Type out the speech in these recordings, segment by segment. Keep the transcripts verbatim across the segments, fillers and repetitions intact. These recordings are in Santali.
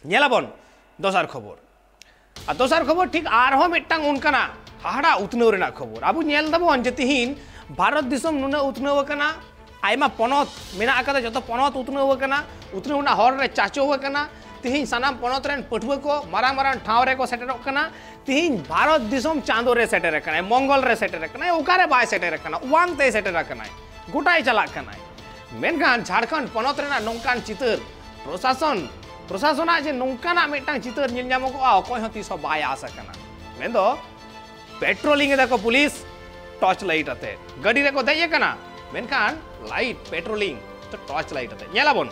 ᱧᱮᱞᱟᱵᱚᱱ ᱫᱚᱥᱟᱨ ᱠᱷᱚᱵᱚᱨ᱾ ᱟᱨ ᱫᱚᱥᱟᱨ ᱠᱷᱚᱵᱚᱨ ᱴᱷᱤᱠ ᱟᱨᱦᱚᱸ ᱢᱤᱫᱴᱟᱝ ᱚᱱᱠᱟᱱᱟᱜ ᱦᱟᱦᱟᱲᱟ ᱩᱛᱱᱟᱹᱣ ᱨᱮᱱᱟᱜ ᱠᱷᱚᱵᱚᱨ᱾ ᱟᱵᱚ ᱧᱮᱞ ᱫᱟᱵᱚᱱ ᱡᱮ ᱛᱤᱦᱤᱧ ᱵᱷᱟᱨᱚᱛ ᱫᱤᱥᱚᱢ ᱱᱩᱱᱟᱹᱜ ᱩᱛᱱᱟᱹᱣ ᱟᱠᱟᱱᱟ, ᱟᱭᱢᱟ ᱯᱚᱱᱚᱛ ᱢᱮᱱᱟᱜ ᱟᱠᱟᱫᱟ, ᱡᱚᱛᱚ ᱯᱚᱱᱚᱛ ᱩᱛᱱᱟᱹᱣ ᱟᱠᱟᱱᱟ, ᱩᱛᱱᱟᱹᱣ ᱨᱮᱱᱟᱜ ᱦᱚᱨ ᱨᱮ ᱪᱟᱪᱳ ᱟᱠᱟᱱᱟ᱾ ᱛᱤᱦᱤᱧ ᱥᱟᱱᱟᱢ ᱯᱚᱱᱚᱛ ᱨᱮᱱ ᱯᱟᱹᱴᱷᱩᱣᱟᱹ ᱠᱚ ᱢᱟᱨᱟᱝ ᱢᱟᱨᱟᱝ ᱴᱷᱟᱶ ᱨᱮᱠᱚ ᱥᱮᱴᱮᱨᱚᱜ ᱠᱟᱱᱟ᱾ ᱛᱤᱦᱤᱧ ᱵᱷᱟᱨᱚᱛ ᱫᱤᱥᱚᱢ ᱪᱟᱸᱫᱳ ᱨᱮ ᱥᱮᱴᱮᱨ ᱟᱠᱟᱱᱟᱭ, ᱢᱚᱝᱜᱚᱞ ᱨᱮ ᱥᱮᱴᱮᱨ ᱟᱠᱟᱱᱟᱭ, ᱚᱠᱟᱨᱮ ᱵᱟᱭ ᱥᱮᱴᱮᱨ ᱟᱠᱟᱱᱟ? ᱚᱣᱟᱝ ᱛᱮᱭ ᱥᱮᱴᱮᱨ ᱟᱠᱟᱱᱟᱭ, ᱜᱚᱴᱟᱭ ᱪᱟᱞᱟᱜ ᱠᱟᱱᱟᱭ᱾ ᱢᱮᱱᱠᱷᱟᱱ ᱡᱷᱟᱲᱠᱷᱚᱸᱰ ᱯᱚᱱᱚᱛ ᱨᱮᱱᱟᱜ ᱱᱚᱝᱠᱟᱱ ᱪᱤᱛᱟᱹᱨ, ᱯᱨᱚᱥᱟᱥᱚᱱ, ᱯᱨᱚᱥᱟᱥᱚᱱᱟᱜ ᱡᱮ ᱱᱚᱝᱠᱟᱱᱟᱜ ᱢᱤᱫᱴᱟᱝ ᱪᱤᱛᱟᱹᱨ ᱧᱮᱞ ᱧᱟᱢᱚᱜᱚᱜᱼᱟ, ᱚᱠᱚᱭ ᱦᱚᱸ ᱛᱤᱥ ᱦᱚᱸ ᱵᱟᱭ ᱟᱥ ᱟᱠᱟᱱᱟ᱾ ᱢᱮᱱᱫᱚ ᱯᱮᱴᱨᱳᱞᱤᱝ ᱮᱫᱟ ᱠᱚ ᱯᱩᱞᱤᱥ ᱴᱚᱨᱪ ᱞᱟᱭᱤᱴ ᱟᱛᱮ᱾ ᱜᱟᱹᱰᱤ ᱨᱮᱠᱚ ᱫᱮᱡ ᱟᱠᱟᱱᱟ, ᱢᱮᱱᱠᱷᱟᱱ ᱞᱟᱭᱤᱴ ᱯᱮᱴᱨᱳᱞᱤᱝ ᱛᱚ ᱴᱚᱨᱪ ᱞᱟᱭᱤᱴ ᱟᱛᱮ᱾ ᱧᱮᱞᱟᱵᱚᱱ᱾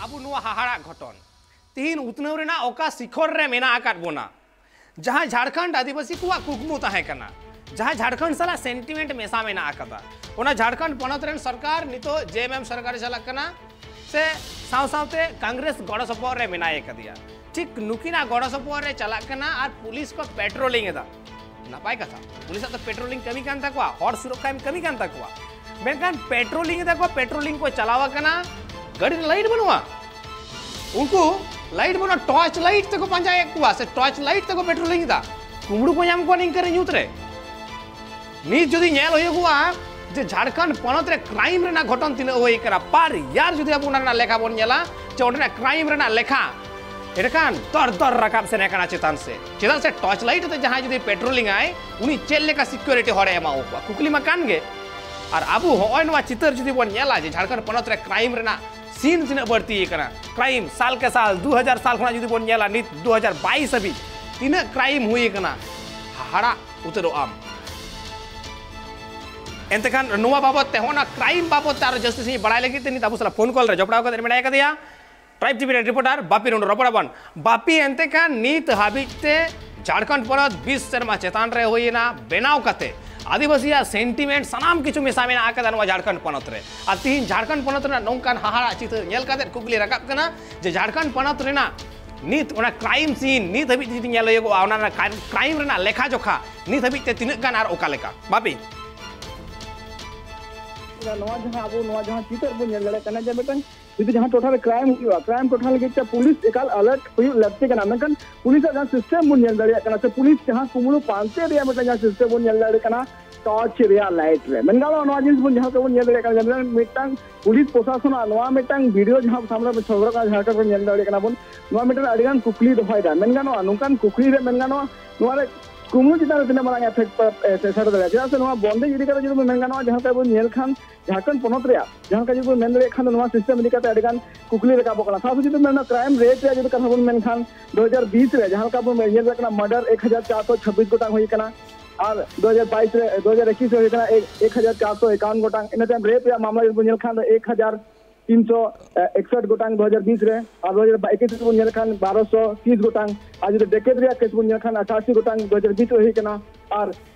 ᱟᱵᱚ ᱱᱚᱣᱟ ᱦᱟᱦᱟᱲᱟᱜ ᱜᱷᱚᱴᱚᱱ ᱛᱤᱦᱤᱧ ᱩᱛᱱᱟᱹᱣ ᱨᱮᱱᱟᱜ ᱚᱠᱟ ᱥᱤᱠᱷᱚᱨ ᱨᱮ ᱢᱮᱱᱟᱜ ᱟᱠᱟᱫ ᱵᱚᱱᱟ, ᱡᱟᱦᱟᱸ ᱡᱷᱟᱲᱠᱷᱚᱸᱰ ᱟᱹᱫᱤᱵᱟᱹᱥᱤ ᱠᱚᱣᱟᱜ ᱠᱩᱠᱢᱩ ᱛᱟᱦᱮᱸ ᱠᱟᱱᱟ, ᱡᱟᱦᱟᱸ ᱡᱷᱟᱲᱠᱷᱚᱸᱰ ᱥᱟᱞᱟᱜ ᱥᱮᱱᱴᱤᱢᱮᱱᱴ ᱢᱮᱥᱟ ᱢᱮᱱᱟᱜ ᱟᱠᱟᱫᱟ, ᱚᱱᱟ ᱡᱷᱟᱲᱠᱷᱚᱸᱰ ᱯᱚᱱᱚᱛ ᱨᱮᱱ ᱥᱚᱨᱠᱟᱨ ᱱᱤᱛᱚᱜ ᱡᱮ ᱮᱢ ᱮᱢ ᱥᱚᱨᱠᱟᱨᱮ ᱪᱟᱞᱟᱜ ᱠᱟᱱᱟ, ᱥᱮ ᱥᱟᱶ ᱥᱟᱶᱛᱮ ᱠᱚᱝᱜᱨᱮᱥ ᱜᱚᱲᱚ ᱥᱚᱯᱚᱦᱚᱫ ᱨᱮ ᱢᱮᱱᱟᱭ ᱟᱠᱟᱫᱮᱭᱟ᱾ ᱴᱷᱤᱠ ᱱᱩᱠᱤᱱᱟᱜ ᱜᱚᱲᱚ ᱥᱚᱯᱚᱦᱚᱫ ᱨᱮ ᱪᱟᱞᱟᱜ ᱠᱟᱱᱟ ᱟᱨ ᱯᱩᱞᱤᱥ ᱠᱚ ᱯᱮᱴᱨᱳᱞᱤᱝ ᱮᱫᱟ᱾ ᱱᱟᱯᱟᱭ ᱠᱟᱛᱷᱟ, ᱯᱩᱞᱤᱥᱟᱜ ᱫᱚ ᱯᱮᱴᱨᱳᱞᱤᱝ ᱠᱟᱹᱢᱤ ᱠᱟᱱ ᱛᱟᱠᱚᱣᱟ, ᱦᱚᱲ ᱥᱩᱨᱚᱠᱠᱷᱟ ᱮᱢ ᱠᱟᱹᱢᱤ ᱠᱟᱱ ᱛᱟᱠᱚᱣᱟ᱾ ᱢᱮᱱᱠᱷᱟᱱ ᱯᱮᱴᱨᱳᱞᱤᱝ ᱮᱫᱟ ᱠᱚ, ᱯᱮᱴᱨᱳᱞᱤᱝ ᱠᱚ ᱪᱟᱞᱟᱣ ᱟᱠᱟᱱᱟ, ᱜᱟᱹᱰᱤ ᱨᱮ ᱞᱟᱭᱤᱴ ᱵᱟᱹᱱᱩᱜᱼᱟ᱾ ᱩᱱᱠᱩ ᱞᱟᱭᱤᱴ ᱵᱟᱹᱱᱩᱜᱼᱟ, ᱴᱚᱨᱪ ᱞᱟᱭᱤᱴ ᱛᱮᱠᱚ ᱯᱟᱸᱡᱟᱭᱮᱫ ᱠᱚᱣᱟ ᱥᱮ ᱴᱚᱨᱪ ᱞᱟᱭᱤᱴ ᱛᱮᱠᱚ ᱯᱮᱴᱨᱳᱞᱤᱝ ᱮᱫᱟ᱾ ᱠᱩᱢᱵᱽᱲᱩ ᱠᱚ ᱧᱟᱢ ᱠᱚᱣᱟ ᱱᱤᱝᱠᱟᱹ ᱨᱮ ᱧᱩᱛ ᱨᱮ? ᱱᱤᱛ ᱡᱩᱫᱤ ᱧᱮᱞ ᱦᱩᱭᱩᱜᱚᱜᱼᱟ ᱡᱮ ᱡᱷᱟᱲᱠᱷᱚᱸᱰ ᱯᱚᱱᱚᱛ ᱨᱮ ᱠᱨᱟᱭᱤᱢ ᱨᱮᱱᱟᱜ ᱜᱷᱚᱴᱚᱱ ᱛᱤᱱᱟᱹᱜ ᱦᱩᱭ ᱟᱠᱟᱱᱟ per year, ᱡᱩᱫᱤ ᱟᱵᱚ ᱚᱱᱟ ᱨᱮᱱᱟᱜ ᱞᱮᱠᱷᱟ ᱵᱚᱱ ᱧᱮᱞᱟ, ᱡᱮ ᱚᱸᱰᱮᱱᱟᱜ ᱠᱨᱟᱭᱤᱢ ᱨᱮᱱᱟᱜ ᱞᱮᱠᱷᱟ ᱮᱸᱰᱮᱠᱷᱟᱱ ᱫᱚᱨ ᱫᱚᱨ ᱨᱟᱠᱟᱵ ᱥᱮᱱ ᱟᱠᱟᱱᱟ ᱪᱮᱛᱟᱱ ᱥᱮᱫ᱾ ᱪᱮᱫᱟᱜ ᱥᱮ ᱴᱚᱨᱪ ᱞᱟᱭᱤᱴ ᱟᱛᱮ ᱡᱟᱦᱟᱸᱭ ᱡᱩᱫᱤ ᱯᱮᱴᱨᱳᱞᱤᱝ ᱟᱭ, ᱩᱱᱤ ᱪᱮᱫ ᱞᱮᱠᱟ ᱥᱤᱠᱩᱨᱤᱴᱤ ᱦᱚᱲᱮ ᱮᱢᱟ ᱠᱚᱣᱟ? ᱠᱩᱠᱞᱤ ᱢᱟ ᱠᱟᱱ ᱜᱮ᱾ ᱟᱨ ᱟᱵᱚ ᱦᱚᱸᱜᱼᱚᱭ ᱱᱚᱣᱟ ᱪᱤᱛᱟᱹᱨ ᱡᱩᱫᱤ ᱵᱚᱱ ᱧᱮᱞᱟ ᱡᱮ ᱡᱷᱟᱲᱠᱷᱚᱸᱰ ᱯᱚᱱᱚᱛ ᱨᱮ ᱠᱨᱟᱭᱤᱢ ᱨᱮᱱᱟᱜ ᱥᱤᱱ ᱛᱤᱱᱟᱹᱜ ᱵᱟᱹᱲᱛᱤ ᱟᱠᱟᱱᱟ, ᱠᱨᱟᱭᱤᱢ ᱥᱟᱞ ᱠᱮ ᱥᱟᱞ, ᱫᱩ ᱦᱟᱡᱟᱨ ᱥᱟᱞ ᱠᱷᱚᱱᱟᱜ ᱡᱩᱫᱤ ᱵᱚᱱ ᱧᱮᱞᱟ ᱱᱤᱛ ᱫᱩ ᱦᱟᱡᱟᱨ ᱵᱟᱭᱤᱥ ᱦᱟᱹᱵᱤᱡ ᱛᱤᱱᱟᱹᱜ ᱠᱨᱟᱭᱤᱢ ᱦᱩᱭ ᱟᱠᱟᱱᱟ, ᱦᱟᱦᱟᱲᱟᱜ ᱩᱛᱟᱹᱨᱚᱜ ᱟᱢ᱾ ᱮᱱᱛᱮ ᱠᱷᱟᱱ ᱱᱚᱣᱟ ᱵᱟᱵᱚᱛ ᱛᱮ, ᱦᱚᱸ ᱚᱱᱟ ᱠᱨᱟᱭᱤᱢ ᱵᱟᱵᱚᱛ ᱛᱮ ᱟᱨᱚ ᱡᱟᱹᱥᱛᱤ ᱥᱟᱺᱦᱤᱡ ᱵᱟᱲᱟᱭ ᱞᱟᱹᱜᱤᱫ ᱛᱮ ᱱᱤᱛ ᱟᱵᱚ ᱥᱟᱞᱟᱜ ᱯᱷᱳᱱ ᱠᱚᱞ ᱨᱮ ᱡᱚᱯᱲᱟᱣ ᱠᱟᱛᱮ ᱢᱮᱱᱟᱭ ᱠᱟᱫᱮᱭᱟ ᱴᱨᱟᱭᱤᱵᱽ ᱴᱤᱵᱷᱤ ᱨᱮᱱ ᱨᱤᱯᱳᱨᱴᱟᱨ ᱵᱟᱯᱤ ᱴᱩᱰᱩ᱾ ᱨᱚᱯᱚᱲ ᱟᱵᱚᱱ᱾ ᱵᱟᱯᱤ, ᱮᱱᱛᱮ ᱠᱷᱟᱱ ᱱᱤᱛ ᱦᱟᱹᱵᱤᱡ ᱛᱮ ᱡᱷᱟᱲᱠᱷᱚᱸᱰ ᱯᱚᱱᱚᱛ ᱵᱤᱥ ᱥᱮᱨᱢᱟ ᱪᱮᱛᱟᱱ ᱨᱮ ᱦᱩᱭᱮᱱᱟ ᱵᱮᱱᱟᱣ ᱠᱟᱛᱮ, ᱟᱹᱫᱤᱵᱟᱹᱥᱤᱭᱟᱜ ᱥᱮᱱᱴᱤᱢᱮᱱᱴ ᱥᱟᱱᱟᱢ ᱠᱤᱪᱷᱩ ᱢᱮᱥᱟ ᱢᱮᱱᱟᱜ ᱟᱠᱟᱫᱟ ᱱᱚᱣᱟ ᱡᱷᱟᱲᱠᱷᱚᱸᱰ ᱯᱚᱱᱚᱛ ᱨᱮ᱾ ᱟᱨ ᱛᱤᱦᱤᱧ ᱡᱷᱟᱲᱠᱷᱚᱸᱰ ᱯᱚᱱᱚᱛ ᱨᱮᱱᱟᱜ ᱱᱚᱝᱠᱟᱱ ᱦᱟᱦᱟᱲᱟᱜ ᱪᱤᱛᱟᱹᱨ ᱧᱮᱞ ᱠᱟᱛᱮ ᱠᱩᱠᱞᱤ ᱨᱟᱠᱟᱵ ᱠᱟᱱᱟ ᱡᱮ ᱡᱷᱟᱲᱠᱷᱚᱸᱰ ᱯᱚᱱᱚᱛ ᱨᱮᱱᱟᱜ ᱱᱤᱛ ᱚᱱᱟ ᱠᱨᱟᱭᱤᱢ ᱥᱤᱱ ᱱᱤᱛ ᱦᱟᱹᱵᱤᱡ ᱡᱩᱫᱤ ᱧᱮᱞ ᱦᱩᱭᱩᱜᱚᱜᱼᱟ, ᱚᱱᱟ ᱨᱮᱱᱟᱜ ᱠᱨᱟᱭᱤᱢ ᱨᱮᱱᱟᱜ ᱞᱮᱠᱷᱟ ᱡᱚᱠᱷᱟ ᱱᱤᱛ ᱦᱟᱹᱵᱤᱡ ᱛᱮ ᱛᱤᱱᱟᱹᱜ ᱜᱟᱱ ᱟᱨ ᱚᱠᱟ ᱞᱮᱠᱟ? ᱵᱟᱯᱤ᱾ ᱱᱚᱣᱟ ᱡᱟᱦᱟᱸ ᱟᱵᱚ ᱱᱚᱣᱟ ᱡᱟᱦᱟᱸ ᱪᱤᱛᱟᱹᱨ ᱵᱚᱱ ᱧᱮᱞ ᱫᱟᱲᱮᱭᱟᱜ ᱠᱟᱱᱟ ᱡᱮ ᱢᱤᱫᱴᱟᱝ ᱡᱩᱫᱤ ᱡᱟᱦᱟᱸ ᱴᱚᱴᱷᱟ ᱨᱮ ᱠᱨᱟᱭᱤᱢ ᱦᱩᱭᱩᱜᱼᱟ, ᱠᱨᱟᱭᱤᱢ ᱴᱚᱴᱷᱟ ᱞᱟᱹᱜᱤᱫ ᱛᱮ ᱯᱩᱞᱤᱥ ᱮᱠᱟᱞ ᱟᱞᱟᱨᱴ ᱦᱩᱭᱩᱜ ᱞᱟᱹᱠᱛᱤ ᱠᱟᱱᱟ᱾ ᱢᱮᱱᱠᱷᱟᱱ ᱯᱩᱞᱤᱥᱟᱜ ᱡᱟᱦᱟᱸ ᱥᱤᱥᱴᱮᱢ ᱵᱚᱱ ᱧᱮᱞ ᱫᱟᱲᱮᱭᱟᱜ ᱠᱟᱱᱟ ᱥᱮ ᱯᱩᱞᱤᱥ ᱡᱟᱦᱟᱸ ᱠᱩᱢᱲᱩ ᱯᱟᱱᱛᱮ ᱨᱮᱭᱟᱜ ᱢᱤᱫᱴᱟᱝ ᱡᱟᱦᱟᱸ ᱥᱤᱥᱴᱮᱢ ᱵᱚᱱ ᱧᱮᱞ ᱫᱟᱲᱮᱭᱟᱜ ᱠᱟᱱᱟ, ᱴᱚᱨᱪ ᱨᱮᱭᱟᱜ ᱞᱟᱭᱤᱴ ᱨᱮ ᱢᱮᱱ ᱜᱟᱱᱚᱜᱼᱟ, ᱱᱚᱣᱟ ᱡᱤᱱᱤᱥ ᱵᱚᱱ ᱡᱟᱦᱟᱸ ᱞᱮᱠᱟ ᱵᱚᱱ ᱧᱮᱞ ᱫᱟᱲᱮᱭᱟᱜ ᱠᱟᱱᱟ, ᱡᱮᱢᱚᱱ ᱢᱤᱫᱴᱟᱝ ᱯᱩᱞᱤᱥ ᱯᱨᱚᱥᱟᱥᱚᱱᱟᱜ ᱱᱚᱣᱟ ᱢᱤᱫᱴᱟᱝ ᱵᱷᱤᱰᱤᱭᱳ ᱡᱟᱦᱟᱸ ᱥᱟᱢᱱᱮ ᱨᱮ ᱥᱚᱫᱚᱨᱚᱜ ᱠᱟᱱᱟ, ᱡᱟᱦᱟᱸ ᱞᱮᱠᱟ ᱵᱚᱱ ᱧᱮᱞ ᱫᱟᱲᱮᱭᱟᱜ ᱠᱟᱱᱟ ᱵᱚᱱ, ᱱᱚᱣᱟ ᱢᱤᱫᱴᱟᱝ ᱟᱹᱰᱤᱜᱟᱱ ᱠᱩᱠᱞᱤ ᱫᱚᱦᱚᱭᱮᱫᱟ᱾ ᱢᱮᱱ ᱜᱟᱱᱚᱜᱼᱟ, ᱱᱚᱝᱠᱟᱱ ᱠᱩᱠᱞᱤ ᱨᱮ ᱢᱮᱱ ᱜᱟᱱᱚᱜᱼᱟ, ᱱᱚᱣᱟ ᱨᱮ ᱠᱩᱢᱲᱩ ᱪᱮᱛᱟᱱ ᱨᱮ ᱛᱤᱱᱟᱹᱜ ᱢᱟᱨᱟᱝ ᱮᱯᱷᱮᱠᱴ ᱥᱮᱴᱮᱨ ᱫᱟᱲᱮᱭᱟᱜᱼᱟ᱾ ᱪᱮᱫᱟᱜ ᱥᱮ ᱱᱚᱣᱟ ᱵᱚᱱᱫᱮᱡ ᱤᱫᱤ ᱠᱟᱛᱮ ᱡᱩᱫᱤ ᱵᱚᱱ ᱢᱮᱱ ᱜᱟᱱᱚᱜᱼᱟ, ᱡᱟᱦᱟᱸ ᱞᱮᱠᱟ ᱵᱚᱱ ᱧᱮᱞ ᱠᱷᱟᱱ ᱡᱷᱟᱲᱠᱷᱚᱸᱰ ᱯᱚᱱᱚᱛ ᱨᱮᱭᱟᱜ ᱡᱟᱦᱟᱸ ᱞᱮᱠᱟ ᱡᱩᱫᱤ ᱵᱚᱱ ᱢᱮᱱ ᱫᱟᱲᱮᱭᱟᱜ ᱠᱷᱟᱱ ᱫᱚ, ᱱᱚᱣᱟ ᱥᱤᱥᱴᱮᱢ ᱤᱫᱤ ᱠᱟᱛᱮ ᱟᱹᱰᱤᱜᱟᱱ ᱠᱩᱠᱞᱤ ᱨᱟᱠᱟᱵᱚᱜ ᱠᱟᱱᱟ᱾ ᱥᱟᱶᱛᱮ ᱡᱩᱫᱤ ᱢᱮᱱᱟ ᱠᱨᱟᱭᱤᱢ ᱨᱮᱴ ᱨᱮᱭᱟᱜ ᱡᱩᱫᱤ ᱠᱟᱛᱷᱟ ᱵᱚᱱ ᱢᱮᱱᱠᱷᱟᱱ, ᱫᱩ ᱦᱟᱡᱟᱨ ᱵᱤᱥ ᱨᱮ ᱡᱟᱦᱟᱸ ᱞᱮᱠᱟ ᱵᱚᱱ ᱧᱮᱞ ᱫᱟᱲᱮᱭᱟᱜ ᱠᱟᱱᱟ, ᱢᱟᱨᱰᱟᱨ ᱮᱠ ᱦᱟᱡᱟᱨ ᱪᱟᱨᱥᱚ ᱪᱷᱟᱵᱵᱤᱥ ᱜᱚᱴᱟᱝ ᱦᱩᱭ ᱠᱟᱱᱟ, ᱟᱨ ᱫᱩ ᱦᱟᱡᱟᱨ ᱵᱟᱭᱤᱥ ᱨᱮ, ᱫᱩ ᱦᱟᱡᱟᱨ ᱮᱠᱩᱥ ᱨᱮ ᱦᱩᱭ ᱠᱟᱱᱟ ᱮᱠ ᱦᱟᱡᱟᱨ ᱪᱟᱨᱥᱚ ᱮᱠᱟᱣᱟᱱ ᱜᱚᱴᱟᱝ᱾ ᱤᱱᱟᱹ ᱛᱟᱭᱚᱢ ᱨᱮᱯ ᱨᱮᱭᱟᱜ ᱢᱟᱢᱞᱟ ᱡᱩᱫᱤ ᱵᱚᱱ ᱧᱮᱞ ᱠᱷᱟᱱ ᱫᱚ ᱮᱠ ᱦᱟᱡᱟᱨ ᱛᱤᱱᱥᱚ ᱮᱠᱥᱚᱴ ᱜᱚᱴᱟᱝ ᱫᱩ ᱦᱟᱡᱟᱨ ᱵᱤᱥ ᱨᱮ, ᱟᱨ ᱫᱩ ᱦᱟᱡᱟᱨ ᱮᱠᱩᱥ ᱨᱮ ᱵᱚᱱ ᱧᱮᱞ ᱠᱷᱟᱱ ᱵᱟᱨᱚᱥᱚ ᱛᱤᱥ ᱜᱚᱴᱟᱝ, ᱟᱨ ᱡᱩᱫᱤ ᱰᱮᱠᱮᱴ ᱨᱮᱭᱟᱜ ᱠᱮᱥ ᱵᱚᱱ ᱧᱮᱞ ᱠᱷᱟᱱ ᱟᱴᱷᱟᱥᱤ ᱜᱚᱴᱟᱝ ᱫᱩ ᱦᱟᱡᱟᱨ ᱵᱤᱥ ᱨᱮ ᱦᱩᱭ ᱠᱟᱱᱟ, ᱟᱨ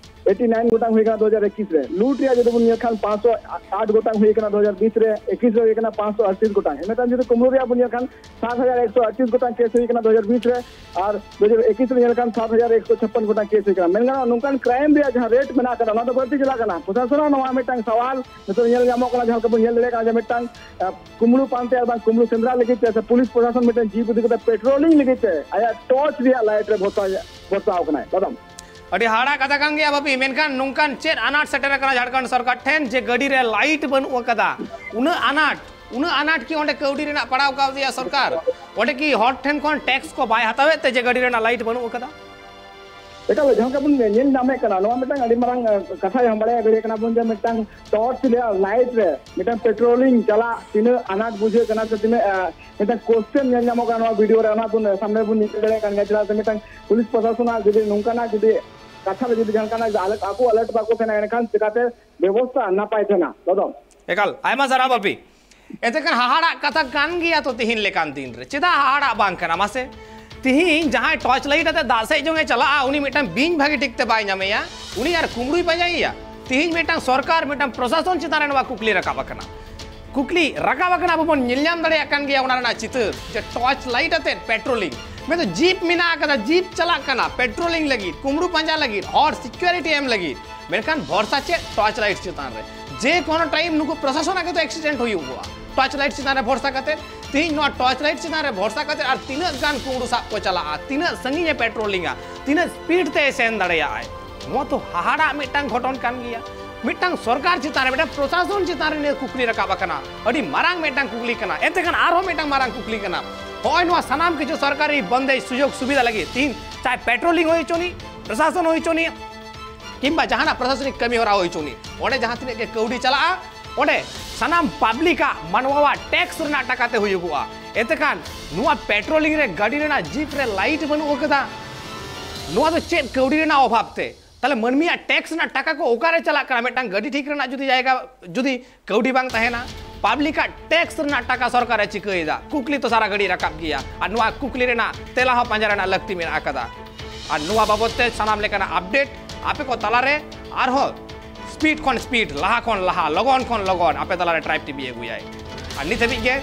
ᱮᱭᱤᱴᱤ ᱱᱟᱭᱤᱱ ᱜᱚᱴᱟᱝ ᱦᱩᱭ ᱠᱟᱱᱟ ᱫᱩ ᱦᱟᱡᱟᱨ ᱮᱠᱩᱥ ᱨᱮ᱾ ᱞᱩᱴ ᱨᱮᱭᱟᱜ ᱡᱩᱫᱤ ᱵᱚᱱ ᱧᱮᱞ ᱠᱷᱟᱱ ᱯᱟᱸᱪᱥᱚ ᱟᱴ ᱜᱚᱴᱟᱝ ᱦᱩᱭ ᱠᱟᱱᱟ ᱫᱩ ᱦᱟᱡᱟᱨ ᱵᱤᱥ ᱨᱮ, ᱮᱠᱩᱥ ᱨᱮ ᱦᱩᱭ ᱠᱟᱱᱟ ᱯᱟᱸᱪᱥᱚ ᱟᱴᱛᱨᱤᱥ ᱜᱚᱴᱟᱝ᱾ ᱤᱱᱟᱹ ᱛᱟᱭᱚᱢ ᱡᱩᱫᱤ ᱠᱩᱢᱲᱩ ᱨᱮᱭᱟᱜ ᱵᱚᱱ ᱧᱮᱞ ᱠᱷᱟᱱ ᱥᱟᱛ ᱦᱟᱡᱟᱨ ᱮᱠᱥᱚ ᱟᱴᱛᱨᱤᱥ ᱜᱚᱴᱟᱝ ᱠᱮᱥ ᱦᱩᱭ ᱠᱟᱱᱟ ᱫᱩ ᱦᱟᱡᱟᱨ ᱵᱤᱥ ᱨᱮ, ᱟᱨ ᱫᱩ ᱦᱟᱡᱟᱨ ᱮᱠᱩᱥ ᱨᱮ ᱧᱮᱞ ᱠᱷᱟᱱ ᱥᱟᱛ ᱦᱟᱡᱟᱨ ᱮᱠᱥᱚ ᱪᱷᱟᱯᱯᱟᱱ ᱜᱚᱴᱟᱝ ᱠᱮᱥ ᱦᱩᱭ ᱠᱟᱱᱟ᱾ ᱢᱮᱱ ᱜᱟᱱᱚᱜᱼᱟ, ᱱᱚᱝᱠᱟᱱ ᱠᱨᱟᱭᱤᱢ ᱨᱮᱭᱟᱜ ᱡᱟᱦᱟᱸ ᱨᱮᱴ ᱢᱮᱱᱟᱜ ᱟᱠᱟᱫᱟ, ᱚᱱᱟ ᱫᱚ ᱵᱟᱹᱲᱛᱤ ᱪᱟᱞᱟᱜ ᱠᱟᱱᱟ᱾ ᱯᱨᱚᱥᱟᱥᱚᱱ ᱦᱚᱸ ᱱᱚᱣᱟ ᱢᱤᱫᱴᱟᱝ ᱥᱟᱣᱟᱞ ᱱᱤᱛᱚᱜ ᱧᱮᱞ ᱧᱟᱢᱚᱜ ᱠᱟᱱᱟ, ᱡᱟᱦᱟᱸ ᱞᱮᱠᱟ ᱵᱚᱱ ᱧᱮᱞ ᱫᱟᱲᱮᱭᱟᱜ ᱠᱟᱱᱟ ᱡᱮ ᱢᱤᱫᱴᱟᱝ ᱟᱸ, ᱠᱩᱢᱲᱩ ᱯᱟᱱᱛᱮ ᱟᱨ ᱵᱟᱝ ᱠᱩᱢᱲᱩ ᱥᱮᱸᱫᱽᱨᱟ ᱞᱟᱹᱜᱤᱫ ᱛᱮ ᱥᱮ ᱯᱩᱞᱤᱥ ᱯᱨᱚᱥᱟᱥᱚᱱ ᱢᱤᱫᱴᱟᱝ ᱡᱤᱯ ᱤᱫᱤ ᱠᱟᱛᱮ ᱯᱮᱴᱨᱳᱞᱤᱝ ᱞᱟᱹᱜᱤᱫ ᱛᱮ ᱟᱭᱟᱜ ᱴᱚᱨᱪ ᱨᱮᱭᱟᱜ ᱞᱟᱭᱤᱴ ᱨᱮ ᱵᱷᱚᱨᱥᱟ ᱵᱷᱚᱨᱥᱟᱣ ᱠᱟᱱᱟᱭ᱾ ᱵᱟᱫᱟᱢ᱾ ᱟᱹᱰᱤ ᱦᱟᱦᱟᱲᱟᱜ ᱠᱟᱛᱷᱟ ᱠᱟᱱ ᱜᱮᱭᱟ ᱵᱟᱯᱤ, ᱢᱮᱱᱠᱷᱟᱱ ᱱᱚᱝᱠᱟᱱ ᱪᱮᱫ ᱟᱱᱟᱴ ᱥᱮᱴᱮᱨ ᱟᱠᱟᱱᱟ ᱡᱷᱟᱲᱠᱷᱚᱸᱰ ᱥᱚᱨᱠᱟᱨ ᱴᱷᱮᱱ ᱡᱮ ᱜᱟᱹᱰᱤ ᱨᱮ ᱞᱟᱭᱤᱴ ᱵᱟᱹᱱᱩᱜ ᱟᱠᱟᱫᱟ? ᱩᱱᱟᱹᱜ ᱟᱱᱟᱴ, ᱩᱱᱟᱹᱜ ᱟᱱᱟᱴ ᱠᱤ ᱚᱸᱰᱮ ᱠᱟᱹᱣᱰᱤ ᱨᱮᱱᱟᱜ ᱯᱟᱲᱟᱣ ᱠᱟᱣᱫᱮᱭᱟ ᱥᱚᱨᱠᱟᱨ? ᱚᱸᱰᱮ ᱠᱤ ᱦᱚᱲ ᱴᱷᱮᱱ ᱠᱷᱚᱱ ᱴᱮᱠᱥ ᱠᱚ ᱵᱟᱭ ᱦᱟᱛᱟᱣᱮᱫ ᱛᱮ ᱡᱮ ᱜᱟᱹᱰᱤ ᱨᱮᱱᱟᱜ ᱞᱟᱭᱤᱴ ᱵᱟᱹᱱᱩᱜ ᱟᱠᱟᱫᱟ? ᱮᱠᱟᱞ, ᱡᱟᱦᱟᱸ ᱞᱮᱠᱟ ᱵᱚᱱ ᱧᱮᱞ ᱧᱟᱢᱮᱫ ᱠᱟᱱᱟ, ᱱᱚᱣᱟ ᱢᱤᱫᱴᱟᱝ ᱟᱹᱰᱤ ᱢᱟᱨᱟᱝ ᱟᱸ, ᱠᱟᱛᱷᱟ ᱡᱟᱦᱟᱸ ᱵᱟᱲᱟᱭ ᱫᱟᱲᱮᱭᱟᱜ ᱠᱟᱱᱟ ᱵᱚᱱ ᱡᱮ ᱢᱤᱫᱴᱟᱝ ᱴᱚᱨᱪ ᱨᱮᱭᱟᱜ ᱞᱟᱭᱤᱴ ᱨᱮ ᱢᱤᱫᱴᱟᱝ ᱯᱮᱴᱨᱳᱞᱤᱝ ᱪᱟᱞᱟᱜ ᱛᱤᱱᱟᱹᱜ ᱟᱱᱟᱴ ᱵᱩᱡᱷᱟᱹᱜ ᱠᱟᱱᱟ ᱥᱮ ᱛᱤᱱᱟᱹᱜ ᱟᱸ, ᱢᱤᱫᱴᱟᱝ ᱠᱚᱥᱪᱮᱱ ᱧᱮᱞ ᱧᱟᱢᱚᱜ ᱠᱟᱱᱟ ᱱᱚᱣᱟ ᱵᱷᱤᱰᱤᱭᱳ ᱨᱮ, ᱚᱱᱟ ᱵᱚᱱ ᱥᱟᱢᱱᱮ ᱵᱚᱱ ᱧᱮᱞ ᱫᱟᱲᱮᱭᱟᱜ ᱠᱟᱱ ᱜᱮᱭᱟ᱾ ᱪᱮᱫᱟᱜ ᱥᱮ ᱢᱤᱫᱴᱟᱝ ᱯᱩᱞᱤᱥ ᱯᱨᱚᱥᱟᱥᱚᱱᱟᱜ ᱡᱩᱫᱤ ᱱᱚᱝᱠᱟᱱᱟᱜ ᱡᱩᱫᱤ ᱠᱟᱛᱷᱟ ᱨᱮ ᱡᱩᱫᱤ ᱡᱟᱦᱟᱸ ᱞᱮᱠᱟᱱᱟᱜ ᱟᱞᱮ ᱟᱠᱚ ᱟᱞᱟᱨᱴ ᱵᱟᱠᱚ ᱛᱟᱦᱮᱱᱟ, ᱮᱱᱠᱷᱟᱱ ᱪᱤᱠᱟᱛᱮ ᱵᱮᱵᱚᱥᱛᱷᱟ ᱱᱟᱯᱟᱭ ᱛᱟᱦᱮᱱᱟ? ᱫᱟᱫᱟ᱾ ᱮᱠᱟᱞ, ᱟᱭᱢᱟ ᱥᱟᱨᱦᱟᱣ ᱵᱟᱯᱤ᱾ ᱮᱱᱛᱮ ᱠᱷᱟᱱ ᱦᱟᱦᱟᱲᱟᱜ ᱠᱟᱛᱷᱟ ᱠᱟᱱ ᱜᱮᱭᱟ ᱛᱚ ᱛᱤᱦᱤᱧ ᱞᱮᱠᱟᱱ ᱫᱤᱱ ᱨᱮ᱾ ᱪᱮᱫᱟᱜ ᱦᱟᱦᱟᱲᱟᱜ ᱵᱟᱝ ᱠᱟᱱᱟ ᱢᱟᱥᱮ? ᱛᱤᱦᱤᱧ ᱡᱟᱦᱟᱸᱭ ᱴᱚᱨᱪ ᱞᱟᱭᱤᱴ ᱟᱛᱮ ᱫᱟᱜ ᱥᱮᱫ ᱡᱚᱝ ᱮ ᱪᱟᱞᱟᱜᱼᱟ, ᱩᱱᱤ ᱢᱤᱫᱴᱟᱝ ᱵᱤᱧ ᱵᱷᱟᱜᱮ ᱴᱷᱤᱠ ᱛᱮ ᱵᱟᱭ ᱧᱟᱢᱮᱭᱟ, ᱩᱱᱤ ᱟᱨ ᱠᱩᱢᱵᱽᱲᱩᱭ ᱯᱟᱸᱡᱟᱭᱮᱭᱟ᱾ ᱛᱤᱦᱤᱧ ᱢᱤᱫᱴᱟᱝ ᱥᱚᱨᱠᱟᱨ, ᱢᱤᱫᱴᱟᱝ ᱯᱨᱚᱥᱟᱥᱚᱱ ᱪᱮᱛᱟᱱ ᱨᱮ ᱱᱚᱣᱟ ᱠᱩᱠᱞᱤ ᱨᱟᱠᱟᱵ ᱟᱠᱟᱱᱟ᱾ ᱠᱩᱠᱞᱤ ᱨᱟᱠᱟᱵ ᱟᱠᱟᱱᱟ, ᱟᱵᱚ ᱵᱚᱱ ᱧᱮᱞ ᱧᱟᱢ ᱫᱟᱲᱮᱭᱟᱜ ᱠᱟᱱ ᱜᱮᱭᱟ ᱚᱱᱟ ᱨᱮᱱᱟᱜ ᱪᱤᱛᱟᱹᱨ, ᱡᱮ ᱴᱚᱨᱪ ᱞᱟᱭᱤᱴ ᱟᱛᱮ ᱯᱮᱴᱨᱳᱞᱤᱝ, ᱢᱮᱱᱫᱚ ᱡᱤᱯ ᱢᱮᱱᱟᱜ ᱟᱠᱟᱫᱟ, ᱡᱤᱯ ᱪᱟᱞᱟᱜ ᱠᱟᱱᱟ ᱯᱮᱴᱨᱳᱞᱤᱝ ᱞᱟᱹᱜᱤᱫ, ᱠᱩᱢᱵᱽᱲᱩ ᱯᱟᱸᱡᱟ ᱞᱟᱹᱜᱤᱫ, ᱦᱚᱲ ᱥᱤᱠᱩᱨᱤᱴᱤ ᱮᱢ ᱞᱟᱹᱜᱤᱫ᱾ ᱢᱮᱱᱠᱷᱟᱱ ᱵᱷᱚᱨᱥᱟ ᱪᱮᱫ? ᱴᱚᱨᱪ ᱞᱟᱭᱤᱴ ᱪᱮᱛᱟᱱ ᱨᱮ᱾ ᱡᱮ ᱠᱳᱱᱳ ᱴᱟᱭᱤᱢ ᱱᱩᱠᱩ ᱯᱨᱚᱥᱟᱥᱚᱱ ᱟᱜ ᱜᱮᱛᱚ ᱮᱠᱥᱤᱰᱮᱱᱴ ᱦᱩᱭᱩᱜᱼᱟ ᱴᱚᱨᱪ ᱞᱟᱭᱤᱴ ᱪᱮᱛᱟᱱ ᱨᱮ ᱵᱷᱚᱨᱥᱟ ᱠᱟᱛᱮ᱾ ᱛᱤᱦᱤᱧ ᱱᱚᱣᱟ ᱴᱚᱨᱪ ᱞᱟᱭᱤᱴ ᱪᱮᱛᱟᱱ ᱨᱮ ᱵᱷᱚᱨᱥᱟ ᱠᱟᱛᱮ ᱟᱨ ᱛᱤᱱᱟᱹᱜ ᱜᱟᱱ ᱠᱩᱢᱵᱽᱲᱩ ᱥᱟᱵ ᱠᱚ ᱪᱟᱞᱟᱜᱼᱟ, ᱛᱤᱱᱟᱹᱜ ᱥᱟᱺᱜᱤᱧ ᱮ ᱯᱮᱴᱨᱳᱞᱤᱝᱟ, ᱛᱤᱱᱟᱹᱜ ᱥᱯᱤᱰ ᱛᱮ ᱥᱮᱱ ᱫᱟᱲᱮᱭᱟᱜᱼᱟᱭ? ᱱᱚᱣᱟ ᱛᱚ ᱦᱟᱦᱟᱲᱟᱜ ᱢᱤᱫᱴᱟᱝ ᱜᱷᱚᱴᱚᱱ ᱠᱟᱱ ᱜᱮᱭᱟ᱾ ᱢᱤᱫᱴᱟᱝ ᱥᱚᱨᱠᱟᱨ ᱪᱮᱛᱟᱱ ᱨᱮ, ᱢᱤᱫᱴᱟᱝ ᱯᱨᱚᱥᱟᱥᱚᱱ ᱪᱮᱛᱟᱱ ᱨᱮ ᱱᱤᱭᱟᱹ ᱠᱩᱠᱞᱤ ᱨᱟᱠᱟᱵ ᱟᱠᱟᱱᱟ, ᱟᱹᱰᱤ ᱢᱟᱨᱟᱝ ᱢᱤᱫᱴᱟᱝ ᱠᱩᱠᱞᱤ ᱠᱟᱱᱟ᱾ ᱮᱱᱛᱮ ᱠᱷᱟᱱ ᱟᱨᱦᱚᱸ ᱢᱤᱫᱴᱟᱝ ᱢᱟᱨᱟᱝ ᱠᱩᱠᱞᱤ ᱠᱟᱱᱟ, ᱦᱚᱸᱜᱼᱚᱭ ᱱᱚᱣᱟ ᱥᱟᱱᱟᱢ ᱠᱤᱪᱷᱩ ᱥᱚᱨᱠᱟᱨᱤ ᱵᱚᱱᱫᱮᱡᱽ ᱥᱩᱡᱳᱜᱽ ᱥᱩᱵᱤᱫᱷᱟ ᱞᱟᱹᱜᱤᱫ ᱛᱤᱦᱤᱧ ᱪᱟᱦᱮ ᱯᱮᱴᱨᱳᱞᱤᱝ ᱦᱩᱭ ᱦᱚᱪᱚᱱᱤᱡ, ᱯᱨᱚᱥᱟᱥᱚᱱ ᱦᱩᱭ ᱦᱚᱪᱚᱱᱤᱡ, ᱠᱤᱝᱵᱟ ᱡᱟᱦᱟᱱᱟᱜ ᱯᱨᱚᱥᱟᱥᱚᱱᱤᱠ ᱠᱟᱹᱢᱤ ᱦᱚᱨᱟ ᱦᱩᱭ ᱦᱚᱪᱚᱱᱤᱡ, ᱚᱸᱰᱮ ᱡᱟᱦᱟᱸ ᱛᱤᱱᱟᱹᱜ ᱜᱮ ᱠᱟᱹᱣᱰᱤ ᱪᱟᱞᱟᱜᱼᱟ, ᱚᱸᱰᱮ ᱥᱟᱱᱟᱢ ᱯᱟᱵᱽᱞᱤᱠᱟᱜ, ᱢᱟᱱᱣᱟᱣᱟᱜ ᱴᱮᱠᱥ ᱨᱮᱱᱟᱜ ᱴᱟᱠᱟ ᱛᱮ ᱦᱩᱭᱩᱜᱚᱜᱼᱟ᱾ ᱮᱱᱛᱮ ᱠᱷᱟᱱ ᱱᱚᱣᱟ ᱯᱮᱴᱨᱳᱞᱤᱝ ᱨᱮ ᱜᱟᱹᱰᱤ ᱨᱮᱱᱟᱜ, ᱡᱤᱯ ᱨᱮ ᱞᱟᱭᱤᱴ ᱵᱟᱹᱱᱩᱜ ᱟᱠᱟᱫᱟ, ᱱᱚᱣᱟ ᱫᱚ ᱪᱮᱫ ᱠᱟᱹᱣᱰᱤ ᱨᱮᱱᱟᱜ ᱚᱵᱷᱟᱵᱽ ᱛᱮ? ᱛᱟᱦᱞᱮ ᱢᱟᱹᱱᱢᱤᱭᱟᱜ ᱴᱮᱠᱥ ᱨᱮᱱᱟᱜ ᱴᱟᱠᱟ ᱠᱚ ᱚᱠᱟᱨᱮ ᱪᱟᱞᱟᱜ ᱠᱟᱱᱟ? ᱢᱤᱫᱴᱟᱝ ᱜᱟᱹᱰᱤ ᱴᱷᱤᱠ ᱨᱮᱱᱟᱜ ᱡᱩᱫᱤ ᱡᱟᱭᱜᱟ, ᱡᱩᱫᱤ ᱠᱟᱹᱣᱰᱤ ᱵᱟᱝ ᱛᱟᱦᱮᱱᱟ, ᱯᱟᱵᱽᱞᱤᱠᱟᱜ ᱴᱮᱠᱥ ᱨᱮᱱᱟᱜ ᱴᱟᱠᱟ ᱥᱚᱨᱠᱟᱨᱮ ᱪᱤᱠᱟᱹᱭᱮᱫᱟ? ᱠᱩᱠᱞᱤ ᱛᱚ ᱥᱟᱨᱟ ᱜᱷᱟᱹᱲᱤᱡ ᱨᱟᱠᱟᱵ ᱜᱮᱭᱟ, ᱟᱨ ᱱᱚᱣᱟ ᱠᱩᱠᱞᱤ ᱨᱮᱱᱟᱜ ᱛᱮᱞᱟ ᱦᱚᱸ ᱯᱟᱸᱡᱟ ᱨᱮᱱᱟᱜ ᱞᱟᱹᱠᱛᱤ ᱢᱮᱱᱟᱜ ᱟᱠᱟᱫᱟ᱾ ᱟᱨ ᱱᱚᱣᱟ ᱵᱟᱵᱚᱛ ᱛᱮ ᱥᱟᱱᱟᱢ ᱞᱮᱠᱟᱱᱟᱜ ᱟᱯᱰᱮᱴ ᱟᱯᱮ ᱠᱚ ᱛᱟᱞᱟᱨᱮ ᱟᱨᱦᱚᱸ ᱥᱯᱤᱰ ᱠᱷᱚᱱ ᱥᱯᱤᱰ, ᱞᱟᱦᱟ ᱠᱷᱚᱱ ᱞᱟᱦᱟ, ᱞᱚᱜᱚᱱ ᱠᱷᱚᱱ ᱞᱚᱜᱚᱱ ᱟᱯᱮ ᱛᱟᱞᱟᱨᱮ ᱴᱨᱟᱭᱤᱵᱽ ᱴᱤᱵᱷᱤ ᱟᱹᱜᱩᱭᱟᱭ᱾ ᱟᱨ ᱱᱤᱛ ᱦᱟᱹᱵᱤᱡ ᱜᱮ,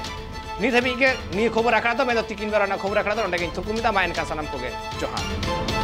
ᱱᱤᱛ ᱦᱟᱹᱵᱤᱡ ᱜᱮ ᱱᱤᱭᱟᱹ ᱠᱷᱚᱵᱚᱨ ᱟᱠᱷᱲᱟ ᱫᱚ, ᱢᱮᱱᱫᱚ ᱛᱤᱠᱤᱱ ᱵᱮᱲᱟ ᱨᱮᱱᱟᱜ ᱠᱷᱚᱵᱚᱨ ᱟᱠᱷᱲᱟ ᱫᱚ ᱱᱚᱸᱰᱮ ᱜᱤᱧ ᱛᱷᱩᱠᱩᱢ ᱮᱫᱟ᱾ ᱢᱟ ᱮᱱᱠᱷᱟᱱ ᱥᱟᱱᱟᱢ ᱠᱚᱜᱮ ᱡᱚᱦᱟᱨ᱾